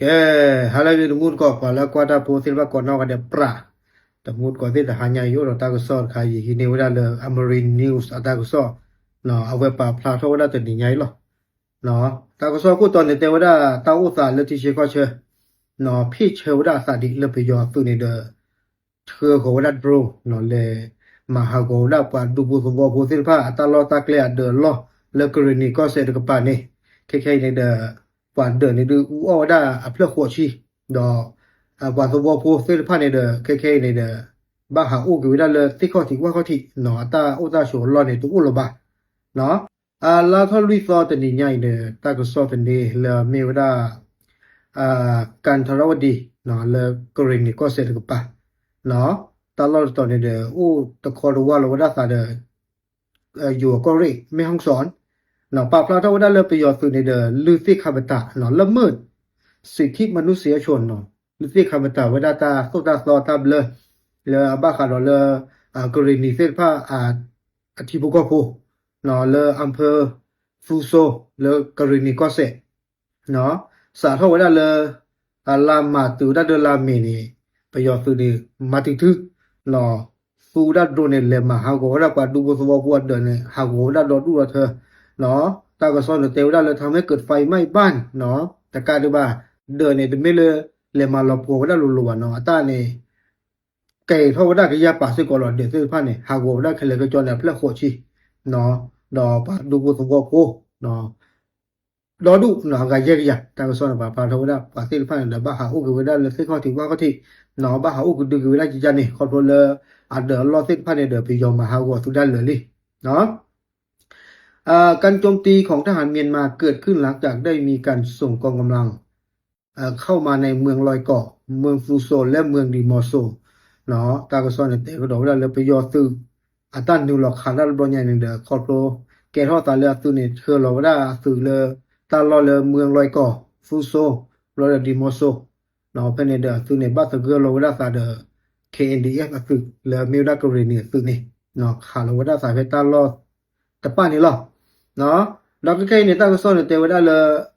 ကဲ, ဟါလၢအဂ့ၤ တမူတကိး ပှၤလၢကွၢ်တၢ်ဖိသ့ၣ်တဖၣ်ကိးနီၢ်ဂၤဒဲးပြး, တမူတကိးသ့ၣ် တဟါညါအံၤ အိၣ်ဒီးတၢ်ကစီၣ်တခါအံၤ ဟံးန့ၢ်ဝဲဒၣ်လၢ Amarin News အတၢ်ကစီၣ်, အဝဲပာ်ဖျါထီၣ်ဝဲဒၣ်တနံၤညါအံၤလီၤ. တၢ်ကစီၣ်ခိၣ်တီန့ၣ် တဲဝဲဒၣ်တၢ်အိၣ်သးလၢထံဆၢကီၢ်ဆၢ, ဖ့ၣ်ဆၢဝဲဒၣ်အသးဒံးလၢပယီၤအသုးန့ၣ်ဒီး ဆှၢဃီၤဝဲဒၣ် drone လဲၤမၤဟးဂီၤဝဲဒၣ်ပှၤဒူဖိသဝီဖိသ့ၣ်တဖၣ် အတၢ်လီၢ်တၢ်ကျဲအဒၢးအလီၢ် လၢကရ့ၣ်နံၤကီၢ်စဲၣ်တကပၤန့ၣ်, ခဲခဲအံၤန့ၣ်ဒီး ပှၤဒၢးန့ၣ်ဒုး အူအီၣ်ဝဲဒၣ်အဖျၢၣ်ဃိးဆံ, ဒီး ပှၤသဝီဖိသ့ၣ်တဖၣ်န့ၣ်ဒီး ခဲခဲအံၤန့ၣ်ဒီး ဘၣ်ဟးအိၣ်က့ၤဝဲဒၣ်လၢသ့ၣ်ခီၣ်ထံးဝၣ်ခီၣ်ထံး, အတၢ်အိၣ်တၢ်ဆိးအလီၢ်န့ၣ် တအိၣ်လၢၤဘၣ်. အလါထီၣ်လွံၢ်သီတနံၤညါအံၤန့ၣ် တၢ်ကစီၣ်သန့လၢအမ့ၢ်ဝဲဒၣ် ကၣ်ထရၣ်ဝတံၤ လၢကရ့ၣ်နံၤကီၢ်စဲၣ်တကပၤ, တၢ်လီၢ်တတီၤန့ၣ်ဒီး အိၣ်တခီတဝါလီၤဝဲဒၣ်သးဒီး ယိၤကီၢ်ရ့ၣ် မဲၣ်ဟီၣ်စီၣ်, ပာ်ဖျါထီၣ်ဝဲဒၣ်လၢပယီၤသုးန့ၣ်ဒီး လုၢ်သ့ၣ်ခါပတာ် လၢမုၢ် စံးထံၣ်မနုၤစံးအဆိၣ်နီၤ လုၢ်သ့ၣ်ခါပတာ်ဝဲဒၣ်တၢ်သိၣ်တၢ်သီတၢ်ဘျၢ လၢအဘၣ်ဃးဒီးလၢ ကရ့ၣ်နံၤသ့ၣ်တဖၣ် အထံဖိကီၢ်ဖိ လၢအဖၢ သူစိ လၢကရ့ၣ်နံၤကီၢ်စဲၣ် စးထီၣ်ဝဲဒၣ်လၢ လါမၤတုၤဝဲဒၣ်ဒီးလါမ့ၤန့ၣ် ပယီၤသုးန့ၣ် မၤတုၤတုၤ သူဝဲဒၣ် drone န့ၣ် လဲၤမၤဟးဂီၤဝဲဒၣ်ပှၤဒူဖိသဝီဖိအဒၢးန့ၣ် ဟးဂီၤဝဲဒၣ်ဒီဒူၣ်ဒီထၢ တၢ်ကစီၣ်န့ၣ်တဲဝဲဒၣ်လၢ ทำให้เกิดไฟไหม้บ้าน တကးဒံးဘၣ် ဒၢးန့ၣ် တမ့ၢ်လၢ လဲၤမၤလီၤပှီၤဝဲဒၣ်လိၤလိၤဘၣ်နီၤ အတၢ်န့ၣ် ကဲထီၣ်ဝဲဒၣ်ကယၢ်ပာ်စ့ၢ်ကီးလီၤ ဒၢးသ့ၣ်တဖၣ်န့ၣ် ဟးဂီၤဝဲဒၣ်ခဲလၢာ်ကကၠီန့ၣ် အဖျၢၣ်ဃိးဆံ ဒီးပှၤဒူဖိသဝီဖိ ဒီဒူၣ်အဂၤယဲၢ်ကယၤ တၢ်ကစီၣ်န့ၣ် ပာ်ဖျါထီၣ်ဝဲဒၣ် ပှၤသ့ၣ်တဖၣ်န့ၣ်ဒီး ဘၣ်ဟးအိၣ်က့ၤဝဲဒၣ်လၢသ့ၣ်ခီၣ်ထံးဝၣ်ခီၣ်ထံး ဘၣ်ဟးအိၣ်ကဒုက့ၤဝဲဒၣ်ကယၤန့ၣ် ခီဖျိလၢ အဒၢးအလီၢ်သ့ၣ်တဖၣ်န့ၣ်ဒီး ပယီၤမၤဟးဂီၤသုဒၣ်လၢာ်လံ การโจมตีของทหารเมียนมาเกิดขึ้นหลังจากได้มีการส่งกองกำลัง เข้ามาในเมืองลอยก่อ เมืองฟูโซ และเมืองดีมอโซ တၢ်ကစီၣ်န့ၣ် တဲကဒီးဝဲဒၣ်လၢပယီၤသုး အတၢ်နုာ်လီၤခးတၢ်တဘျီညါန့ၣ်ဒီး ခီဖျိ ကဲထီၣ်သးလၢအသုးန့ၣ် ဆှၢလီၤဝဲဒၣ်အသုးလၢ တၢ်လီၢ်လၢ เมืองลอยก่อ ဖူစိ ဘျီဒီး ဒီမီစိ ဖဲန့ၣ်ဒီးအသုးန့ၣ် ဘၣ်သဂၢၢ်လီၤဝဲဒၣ်သးဒီး KNDF အသုး လၢအမ့ၢ်ဝဲဒၣ်ကရ့ၣ်နံၤအသုးန့ၣ် ခးလီၤဝဲဒၣ်သးဖဲတၢ်လီၢ်တဖၣ်န့ၣ်လီၤ. ဒီးခဲခဲအံၤန့ၣ် တၢ်ကစီၣ်န့ၣ်တဲဝဲဒၣ်လၢ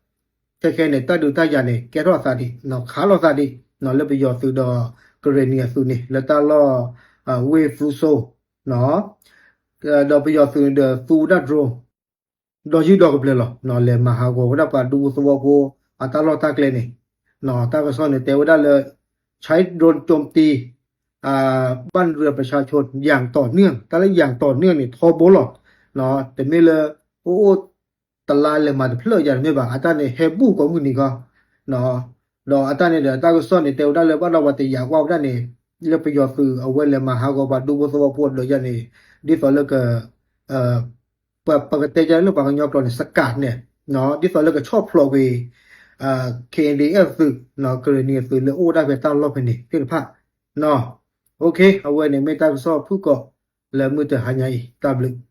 ခဲခဲန့ၣ် တၢ်ဒုးတၢ်ယၤန့ၣ် ကဲထီၣ်အသးဒံး ခးလီၤသးဒံး လၢပယီၤသုးဒီးကရ့ၣ်နံၤအသုးန့ၣ် လၢတၢ်လီၢ် ဝ့ၢ်ဖူစိ ဒီးပယီၤသုးန့ၣ်ဒီးသူဝဲဒၣ် drone ဒီးယုၢ်ဒီးကဘျၢလီၤ လဲၤမၤဟးဂီၤဝဲဒၣ်ပှၤဒူဖိသဝီဖိ အတၢ်လီၢ်တၢ်ကျဲန့ၣ် တၢ်ကစီၣ်န့ၣ်တဲဝဲဒၣ်လၢ ใช้โดรนโจมตี บ้านเรือนประชาชนอย่างต่อเนื่อง တၢ်လၢ อย่างต่อเนื่อง န့ၣ် ထီဘိလီၤ. တမ့ၢ်လၢ အိၣ်အိၣ် တလါလဲၤမၤတဖျၢၣ်ယၤတမ့ၢ်ဘၣ် အတၢ်န့ၣ်ဟဲဘူၣ်ကိးမုၢ်နံၤခီ ဒီးအတၢ်န့ၣ်ဒီး တၢ်ကစီၣ်န့ၣ် တဲဝဲဒၣ်လၢဘၣ်ဒီးပှၤတယာ်ကွၢ်ဝဲဒၣ်န့ၣ် လၢပယီၤသုးအဝဲလဲၤမၤဟးဂီၤပှၤဒူဖိသဝီဖိအဒၢးယၤန့ၣ် ဒ်သိးလၢက ပကတဲယၤလၢပှၤကညီကျိာ်န့ၣ် စကးန့ၣ် ဒ်သိးလၢကဆီၣ်ဖျိးကွံာ် KNDF သုး ကရ့ၣ်နံၤအသုးလၢအိၣ်ဒၣ်ဖဲတၢ်လီၢ်ဖဲန့ၣ်သ့ၣ်တဖၣ် အဝဲန့ၣ်မ့ၢ်တၢ်ကစီၣ်ဖုၣ်ကိာ်လၢမုၢ်တဟါညါအံၤ တၢ်ဘျုး